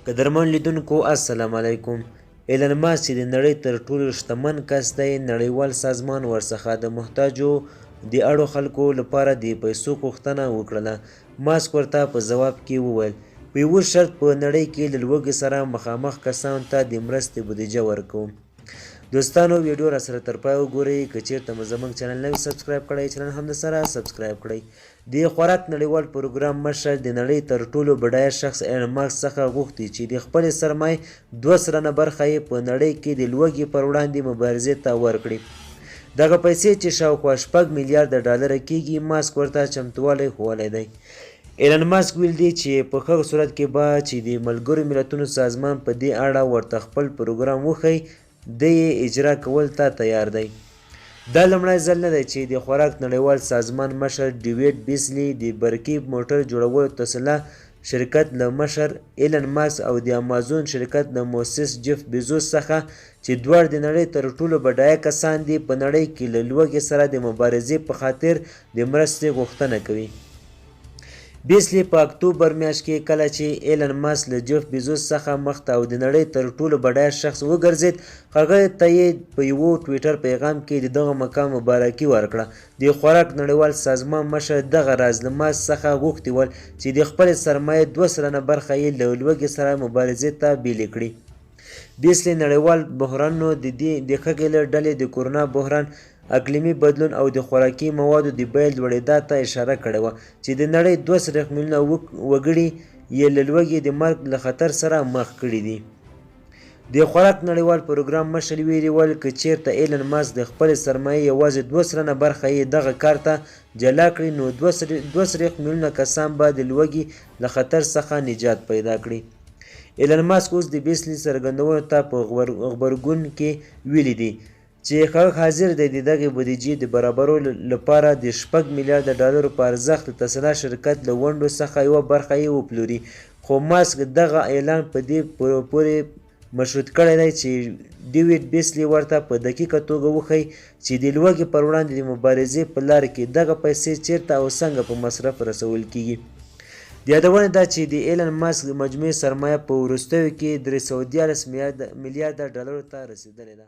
قدرمن لیدونکو السلام علیکم. ایلن ماسک چې د نړۍ تر ټولو شتمن کس دی، نړیوال سازمان ورڅخه د محتاجو د اړو خلکو لپاره د پیسو غوښتنه وکړله. ماسک ورته په ځواب کې وویل، په یوه شرط په نړۍ کې له لوږې سره مخامخ کسانو ته د مرستې بودیجه ورکوم. دوستانو ویډیو راسره تر پایه وګورئ. که چیرته مو زموږ چینل نه وي سبسکرایب کړی، چینل هم درسره سبسکرایب کړئ. د خوراک نړیوال پروګرام مشر د نړۍ تر ټولو بډایه شخص ایلن ماسک څخه غوښتي چې د خپلې سرمایې 2% برخه یې په نړۍ کې د لوږې پر وړاندې مبارزې ته ورکړي. دغه پیسې چې شاوخوا 6 میلیارده ډالره کیږي، ماسک ورته چمتووالی ښوولی دی. ایلن ماسک ویل دي چې په هغه صورت کې به چې د ملګرو ملتونو سازمان په دې اړه ورته خپل پروګرام وښيي، دی یې اجرا کول ته تیار دی. دا لومړی ځل نه دی چې د خوراک نړیوال سازمان مشر ډیویډ بیسلي د برقي موټر جوړولو تسلا شرکت له مشر ایلن ماسک او د امازون شرکت له موسس جف بیزوس څخه چې دواړه د نړۍ تر ټولو بډایه کسان دي، په نړۍ کې له لوږې سره د مبارزې په خاطر د مرستې غوښتنه کوي. بیسلي په اکتوبر میاشت کې کله چې ایلن ماسک له جف بیزوس څخه مخته او د نړۍ تر ټولو بډایه شخص وګرځید، هغه ته یې په یوه ټویټر پیغام کې د دغه مقام مبارکي ورکړه. د خوراک نړیوال سازمان مشر دغه راز له ماسک څخه غوښتي ول چې د خپلې سرمایې 2% برخه یې له لوږې سره مبارزې ته بیلې کړي. بیسلي نړیوال بحرانونو د دې د ښګې له ډلې د کورونا بحران، اقلیمي بدلون او د خوراکي موادو د بیې لوړېدا ته اشاره کړې وه چې د نړۍ 42 میلیونه وګړي یې له لوږې د مرګ له خطر سره مخ کړي دي. د خوراک نړیوال پروګرام مشر ویلي ول، که چیرته ایلن ماسک د خپلې سرمایې یوازې 2% برخه یې دغه کار ته جلا کړي، نو 42 میلیونه کسان به د لوږې له خطر څخه نجات پیدا کړي. ایلن ماسک اوس د بیسلي څرګندونو ته په غبرګون کې ویلي دي چې هغه حاضر دی د دغې بودیجې د برابرولو لپاره د 6 میلیارده ډالرو په ارزښت د تسلا شرکت له ونډو څخه یوه برخه یې وپلوري. خو ماسک دغه اعلان په دې پورې مشروط کړی دی چې ډیویډ بیسلي ورته په دقیقه توګه وښيي چې د لوږې پر وړاندې د مبارزې په لار کې دغه پیسې چیرته او څنګه په مصرف رسول کیږي. د یادونې ده چې د ایلن ماسک مجموعي سرمایه په وروستیو کې 313 میلیارده ډالرو ته رسېدلې ده.